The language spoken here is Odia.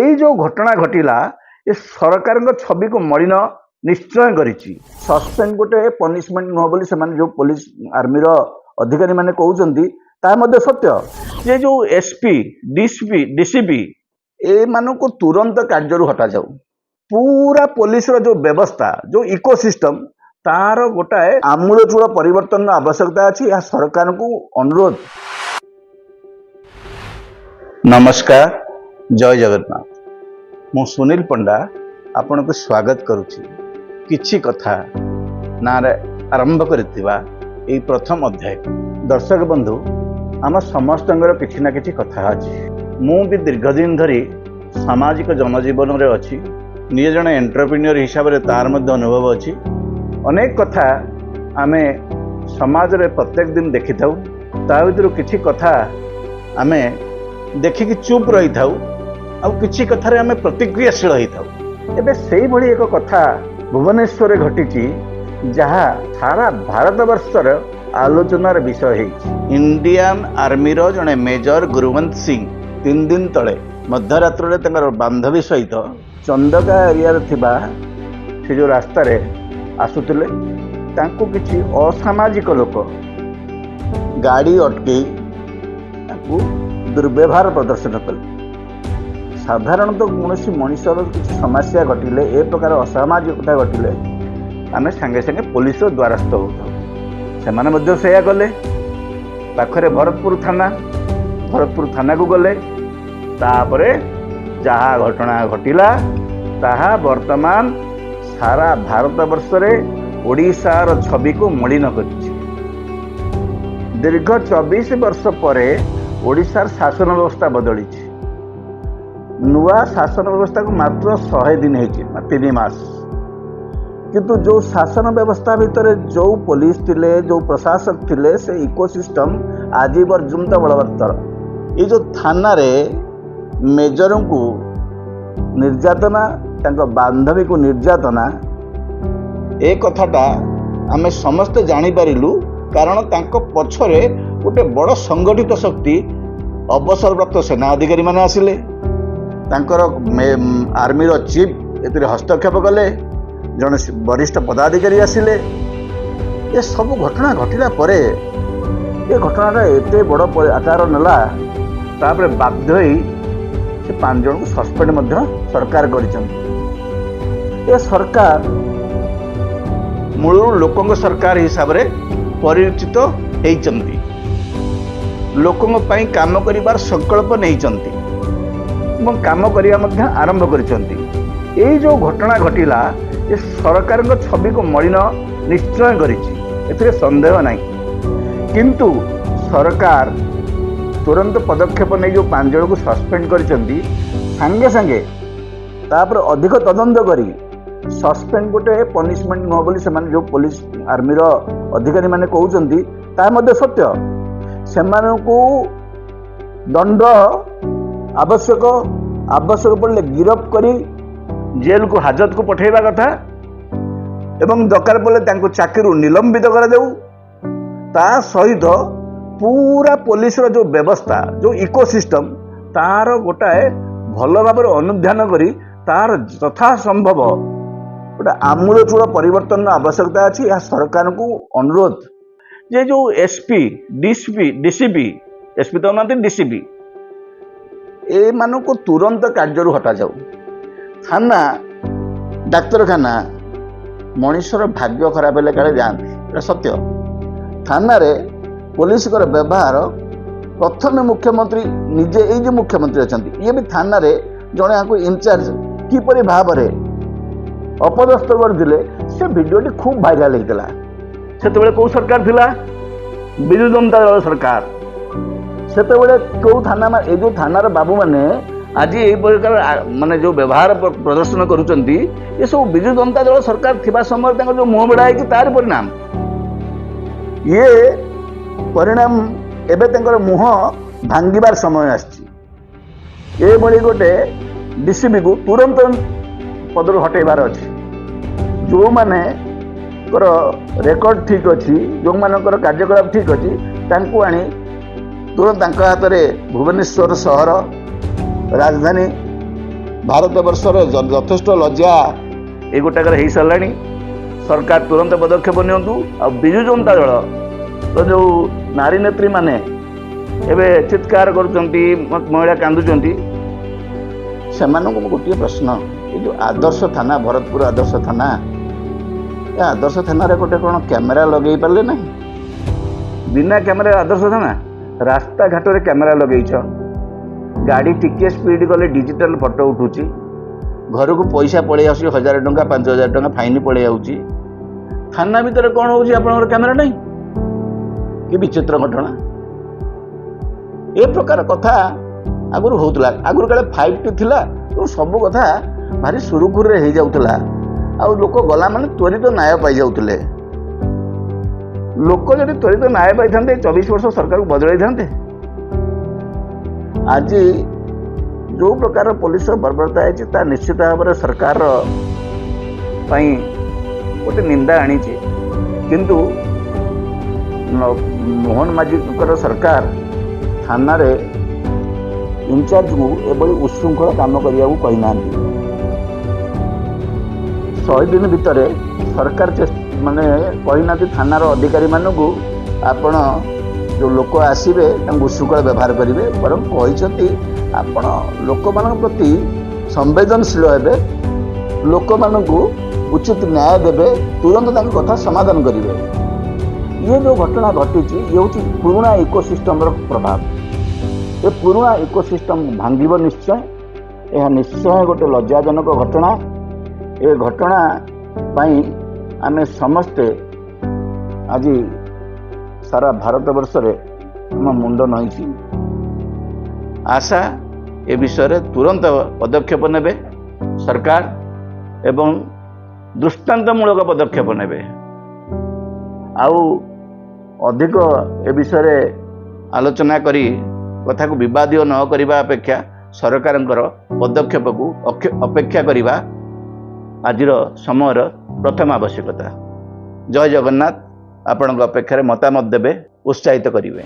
ଏଇ ଯେଉଁ ଘଟଣା ଘଟିଲା, ଏ ସରକାରଙ୍କ ଛବିକୁ ମଳିନ ନିଶ୍ଚୟ କରିଛି। ସସ୍ପେଣ୍ଡ ଗୋଟେ ପନିଶମେଣ୍ଟ ନୁହଁ ବୋଲି ସେମାନେ ଯେଉଁ ପୋଲିସ ଆର୍ମିର ଅଧିକାରୀମାନେ କହୁଛନ୍ତି, ତାହା ମଧ୍ୟ ସତ୍ୟ ଯେ ଯେଉଁ ଏସ୍ପି, ଡିସିପି, ଡିସିପି ଏମାନଙ୍କୁ ତୁରନ୍ତ କାର୍ଯ୍ୟରୁ ହଟାଯାଉ। ପୁରା ପୋଲିସର ଯେଉଁ ବ୍ୟବସ୍ଥା, ଯେଉଁ ଇକୋସିଷ୍ଟମ, ତାର ଗୋଟାଏ ଆମୂଳଚୂଳ ପରିବର୍ତ୍ତନର ଆବଶ୍ୟକତା ଅଛି। ଏହା ସରକାରଙ୍କୁ ଅନୁରୋଧ। ନମସ୍କାର, ଜୟ ଜଗନ୍ନାଥ। ମୁଁ ସୁନୀଲ ପଣ୍ଡା ଆପଣଙ୍କୁ ସ୍ୱାଗତ କରୁଛି କିଛି କଥା ନାଁରେ ଆରମ୍ଭ କରିଥିବା ଏଇ ପ୍ରଥମ ଅଧ୍ୟାୟ। ଦର୍ଶକ ବନ୍ଧୁ, ଆମ ସମସ୍ତଙ୍କର କିଛି ନା କିଛି କଥା ଅଛି। ମୁଁ ବି ଦୀର୍ଘ ଦିନ ଧରି ସାମାଜିକ ଜନଜୀବନରେ ଅଛି। ନିଜେ ଜଣେ ଏଣ୍ଟରପ୍ରିନିୟର ହିସାବରେ ତାର ମଧ୍ୟ ଅନୁଭବ ଅଛି। ଅନେକ କଥା ଆମେ ସମାଜରେ ପ୍ରତ୍ୟେକ ଦିନ ଦେଖିଥାଉ। ତା ଭିତରୁ କିଛି କଥା ଆମେ ଦେଖିକି ଚୁପ୍ ରହିଥାଉ, ଆଉ କିଛି କଥାରେ ଆମେ ପ୍ରତିକ୍ରିୟାଶୀଳ ହେଇଥାଉ। ଏବେ ସେଇଭଳି ଏକ କଥା ଭୁବନେଶ୍ୱରରେ ଘଟିଛି, ଯାହା ସାରା ଭାରତବର୍ଷର ଆଲୋଚନାର ବିଷୟ ହେଇଛି। ଇଣ୍ଡିଆନ ଆର୍ମିର ଜଣେ ମେଜର ଗୁରୁବନ୍ତ ସିଂ 3 ଦିନ ତଳେ ମଧ୍ୟରାତ୍ରରେ ତାଙ୍କର ବାନ୍ଧବୀ ସହିତ ଚନ୍ଦକା ଏରିଆରେ ଥିବା ସେ ଯେଉଁ ରାସ୍ତାରେ ଆସୁଥିଲେ, ତାଙ୍କୁ କିଛି ଅସାମାଜିକ ଲୋକ ଗାଡ଼ି ଅଟକେଇ ତାଙ୍କୁ ଦୁର୍ବ୍ୟବହାର ପ୍ରଦର୍ଶନ କଲେ। ସାଧାରଣତଃ କୌଣସି ମଣିଷର କିଛି ସମସ୍ୟା ଘଟିଲେ, ଏ ପ୍ରକାର ଅସାମାଜିକତା ଘଟିଲେ ଆମେ ସାଙ୍ଗେ ସାଙ୍ଗେ ପୋଲିସର ଦ୍ୱାରସ୍ଥ ହେଉଥାଉ। ସେମାନେ ମଧ୍ୟ ସେଇଆ କଲେ। ପାଖରେ ଭରତପୁର ଥାନା, ଭରତପୁର ଥାନାକୁ ଗଲେ। ତାପରେ ଯାହା ଘଟଣା ଘଟିଲା, ତାହା ବର୍ତ୍ତମାନ ସାରା ଭାରତବର୍ଷରେ ଓଡ଼ିଶାର ଛବିକୁ ମଳିନ କରିଛି। ଦୀର୍ଘ 24 ବର୍ଷ ପରେ ଓଡ଼ିଶାର ଶାସନ ବ୍ୟବସ୍ଥା ବଦଳିଛି। ନୂଆ ଶାସନ ବ୍ୟବସ୍ଥାକୁ ମାତ୍ର 100 ଦିନ ହେଇଛି, 3 ମାସ। କିନ୍ତୁ ଯେଉଁ ଶାସନ ବ୍ୟବସ୍ଥା ଭିତରେ ଯେଉଁ ପୋଲିସ ଥିଲେ, ଯେଉଁ ପ୍ରଶାସକ ଥିଲେ, ସେ ଇକୋସିଷ୍ଟମ ଆଜି ପର୍ଯ୍ୟନ୍ତ ବଳବତ୍ତର। ଏଇ ଯେଉଁ ଥାନାରେ ମେଜରଙ୍କୁ ନିର୍ଯାତନା, ତାଙ୍କ ବାନ୍ଧବୀକୁ ନିର୍ଯାତନା, ଏ କଥାଟା ଆମେ ସମସ୍ତେ ଜାଣିପାରିଲୁ, କାରଣ ତାଙ୍କ ପଛରେ ଗୋଟେ ବଡ଼ ସଂଗଠିତ ଶକ୍ତି, ଅବସରପ୍ରାପ୍ତ ସେନା ଅଧିକାରୀମାନେ ଆସିଲେ। ତାଙ୍କର ଆର୍ମିର ଚିଫ୍ ଏଥିରେ ହସ୍ତକ୍ଷେପ କଲେ। ଜଣେ ବରିଷ୍ଠ ପଦାଧିକାରୀ ଆସିଲେ। ଏସବୁ ଘଟଣା ଘଟିଲା ପରେ ଏ ଘଟଣାଟା ଏତେ ବଡ଼ ଆକାର ନେଲା, ତାପରେ ବାଧ୍ୟ ହୋଇ ସେ ପାଞ୍ଚ ଜଣଙ୍କୁ ସସ୍ପେଣ୍ଡ ମଧ୍ୟ ସରକାର କରିଛନ୍ତି। ଏ ସରକାର ମୂଳରୁ ଲୋକଙ୍କ ସରକାର ହିସାବରେ ପରିଚିତ ହେଇଛନ୍ତି। ଲୋକଙ୍କ ପାଇଁ କାମ କରିବାର ସଂକଳ୍ପ ନେଇଛନ୍ତି ଏବଂ କାମ କରିବା ମଧ୍ୟ ଆରମ୍ଭ କରିଛନ୍ତି। ଏଇ ଯେଉଁ ଘଟଣା ଘଟିଲା, ଏ ସରକାରଙ୍କ ଛବିକୁ ମଳିନ ନିଶ୍ଚୟ କରିଛି, ଏଥିରେ ସନ୍ଦେହ ନାହିଁ। କିନ୍ତୁ ସରକାର ତୁରନ୍ତ ପଦକ୍ଷେପ ନେଇ ଯେଉଁ ପାଞ୍ଚ ଜଣକୁ ସସ୍ପେଣ୍ଡ କରିଛନ୍ତି, ସାଙ୍ଗେ ସାଙ୍ଗେ ତାପରେ ଅଧିକ ତଦନ୍ତ କରି, ସସ୍ପେଣ୍ଡ ଗୋଟେ ପନିଶମେଣ୍ଟ ନୁହଁ ବୋଲି ସେମାନେ ଯେଉଁ ପୋଲିସ ଆର୍ମିର ଅଧିକାରୀମାନେ କହୁଛନ୍ତି, ତାହା ମଧ୍ୟ ସତ୍ୟ। ସେମାନଙ୍କୁ ଦଣ୍ଡ ଆବଶ୍ୟକ। ଆବଶ୍ୟକ ପଡ଼ିଲେ ଗିରଫ କରି ଜେଲକୁ, ହାଜତକୁ ପଠାଇବା କଥା ଏବଂ ଦରକାର ପଡ଼ିଲେ ତାଙ୍କୁ ଚାକିରିରୁ ନିଲମ୍ବିତ କରାଯାଉ। ତା ସହିତ ପୁରା ପୋଲିସର ଯେଉଁ ବ୍ୟବସ୍ଥା, ଯେଉଁ ଇକୋସିଷ୍ଟମ, ତାର ଗୋଟାଏ ଭଲ ଭାବରେ ଅନୁଧ୍ୟାନ କରି ତାର ଯଥା ସମ୍ଭବ ଗୋଟେ ଆମୂଳଚୂଳ ପରିବର୍ତ୍ତନର ଆବଶ୍ୟକତା ଅଛି। ଏହା ସରକାରଙ୍କୁ ଅନୁରୋଧ ଯେ ଯେଉଁ ଏସ୍ପି, ଡିସିପି, ଡିସିପି, ଏସ୍ପି ତ ନାହାନ୍ତି, ଡିସିପି ଏମାନଙ୍କୁ ତୁରନ୍ତ କାର୍ଯ୍ୟରୁ ହଟାଯାଉ। ଥାନା, ଡାକ୍ତରଖାନା ମଣିଷର ଭାଗ୍ୟ ଖରାପ ହେଲେ କାଳେ ଯାଆନ୍ତି, ଏଇଟା ସତ୍ୟ। ଥାନାରେ ପୋଲିସଙ୍କର ବ୍ୟବହାର, ପ୍ରଥମେ ମୁଖ୍ୟମନ୍ତ୍ରୀ ନିଜେ, ଏଇ ଯେଉଁ ମୁଖ୍ୟମନ୍ତ୍ରୀ ଅଛନ୍ତି, ଇଏ ବି ଥାନାରେ ଜଣେ ଆଙ୍କୁ ଇନଚାର୍ଜ କିପରି ଭାବରେ ଅପଦସ୍ଥ କରିଥିଲେ, ସେ ଭିଡ଼ିଓଟି ଖୁବ୍ ଭାଇରାଲ ହେଇଥିଲା। ସେତେବେଳେ କେଉଁ ସରକାର ଥିଲା? ବିଜୁ ଜନତା ଦଳ ସରକାର। ସେତେବେଳେ କେଉଁ ଥାନା, ଏଇ ଯେଉଁ ଥାନାର ବାବୁମାନେ ଆଜି ଏଇ ପ୍ରକାର ମାନେ ଯେଉଁ ବ୍ୟବହାର ପ୍ରଦର୍ଶନ କରୁଛନ୍ତି, ଏସବୁ ବିଜୁ ଜନତା ଦଳ ସରକାର ଥିବା ସମୟରେ ତାଙ୍କର ଯେଉଁ ମୁହଁ ବେଢ଼ା ହେଇଛି, ତାରି ପରିଣାମ ଇଏ ପରିଣାମ। ଏବେ ତାଙ୍କର ମୁହଁ ଭାଙ୍ଗିବାର ସମୟ ଆସିଛି। ଏଭଳି ଗୋଟେ ଡିସିପିକୁ ତୁରନ୍ତ ପଦରୁ ହଟେଇବାର ଅଛି। ଯେଉଁମାନଙ୍କର ରେକର୍ଡ ଠିକ୍ ଅଛି, ଯେଉଁମାନଙ୍କର କାର୍ଯ୍ୟକଳାପ ଠିକ୍ ଅଛି, ତାଙ୍କୁ ଆଣି ତୁରନ୍ତ ତାଙ୍କ ହାତରେ ଭୁବନେଶ୍ୱର ସହର ରାଜଧାନୀ ଭାରତ ବର୍ଷର ଯଥେଷ୍ଟ ଲଜ୍ଜା ଏ ଗୋଟାକରେ ହେଇସାରିଲାଣି। ସରକାର ତୁରନ୍ତ ପଦକ୍ଷେପ ନିଅନ୍ତୁ। ଆଉ ବିଜୁ ଜନତା ଦଳ ତ ଯେଉଁ ନାରୀ ନେତ୍ରୀମାନେ ଏବେ ଚିତ୍କାର କରୁଛନ୍ତି, ମହିଳା କାନ୍ଦୁଛନ୍ତି, ସେମାନଙ୍କୁ ମୁଁ ଗୋଟିଏ ପ୍ରଶ୍ନ, ଏ ଯେଉଁ ଆଦର୍ଶ ଥାନା, ଭରତପୁର ଆଦର୍ଶ ଥାନା, ଏ ଆଦର୍ଶ ଥାନାରେ ଗୋଟେ କ'ଣ କ୍ୟାମେରା ଲଗେଇ ପାରିଲେ ନାହିଁ? ବିନା କ୍ୟାମେରା ଆଦର୍ଶ ଥାନା? ରାସ୍ତାଘାଟରେ କ୍ୟାମେରା ଲଗେଇଛ, ଗାଡ଼ି ଟିକିଏ ସ୍ପିଡ୍ ଗଲେ ଡିଜିଟାଲ ଫଟୋ ଉଠୁଛି, ଘରକୁ ପଇସା ପଳେଇ ଆସୁଛି, 1000 ଟଙ୍କା, 5000 ଟଙ୍କା ଫାଇନ୍ ପଳେଇ ଆଉଛି। ଥାନା ଭିତରେ କ'ଣ ହେଉଛି, ଆପଣଙ୍କର କ୍ୟାମେରା ନାହିଁ? କି ବିଚିତ୍ର ଘଟଣା! ଏ ପ୍ରକାର କଥା ଆଗରୁ ହଉଥିଲା। ଆଗରୁ କାଳେ 5T ଥିଲା, ତେଣୁ ସବୁ କଥା ଭାରି ସୁରୁଖୁରୁରେ ହେଇଯାଉଥିଲା ଆଉ ଲୋକ ଗଲା ମାନେ ତ୍ୱରିତ ନ୍ୟାୟ ପାଇଯାଉଥିଲେ। ଲୋକ ଯଦି ତ୍ୱରିତ ନ୍ୟାୟ ପାଇଥାନ୍ତେ, 24 ବର୍ଷ ସରକାରକୁ ବଦଳାଇଥାନ୍ତେ? ଆଜି ଯେଉଁ ପ୍ରକାର ପୋଲିସର ବର୍ବରତା ହେଇଛି, ତା ନିଶ୍ଚିତ ଭାବରେ ସରକାରର ପାଇଁ ଗୋଟେ ନିନ୍ଦା ଆଣିଛି। କିନ୍ତୁ ମୋହନ ମାଝୀଙ୍କର ସରକାର ଥାନାରେ ଇନଚାର୍ଜଙ୍କୁ ଏଭଳି ଉଚ୍ଛୃଙ୍ଖଳ କାମ କରିବାକୁ କହିନାହାନ୍ତି। 100 ଦିନ ଭିତରେ ସରକାର ମାନେ କହିନାହାନ୍ତି ଥାନାର ଅଧିକାରୀମାନଙ୍କୁ, ଆପଣ ଯେଉଁ ଲୋକ ଆସିବେ ତାଙ୍କୁ ଉଚ୍ଛୃଙ୍ଖଳ ବ୍ୟବହାର କରିବେ। ବରଂ କହିଛନ୍ତି, ଆପଣ ଲୋକମାନଙ୍କ ପ୍ରତି ସମ୍ବେଦନଶୀଳ ହେବେ, ଲୋକମାନଙ୍କୁ ଉଚିତ ନ୍ୟାୟ ଦେବେ, ତୁରନ୍ତ ତାଙ୍କ କଥା ସମାଧାନ କରିବେ। ଇଏ ଯେଉଁ ଘଟଣା ଘଟିଛି, ଇଏ ହେଉଛି ପୁରୁଣା ଇକୋସିଷ୍ଟମର ପ୍ରଭାବ। ଏ ପୁରୁଣା ଇକୋସିଷ୍ଟମ ଭାଙ୍ଗିବ ନିଶ୍ଚୟ। ଏହା ନିଶ୍ଚୟ ଗୋଟେ ଲଜ୍ଜାଜନକ ଘଟଣା। ଏ ଘଟଣା ପାଇଁ ଆମେ ସମସ୍ତେ ଆଜି ସାରା ଭାରତବର୍ଷରେ ଆମ ମୁଣ୍ଡ ନଇଁଛି। ଆଶା, ଏ ବିଷୟରେ ତୁରନ୍ତ ପଦକ୍ଷେପ ନେବେ ସରକାର ଏବଂ ଦୃଷ୍ଟାନ୍ତମୂଳକ ପଦକ୍ଷେପ ନେବେ। ଆଉ ଅଧିକ ଏ ବିଷୟରେ ଆଲୋଚନା କରି କଥାକୁ ବିବାଦୀୟ ନ କରିବା ଅପେକ୍ଷା ସରକାରଙ୍କର ପଦକ୍ଷେପକୁ ଅପେକ୍ଷା କରିବା ଆଜିର ସମୟର ପ୍ରଥମ ଆବଶ୍ୟକତା। ଜୟ ଜଗନ୍ନାଥ। ଆପଣଙ୍କ ଅପେକ୍ଷାରେ ମତାମତ ଦେବେ, ଉତ୍ସାହିତ କରିବେ।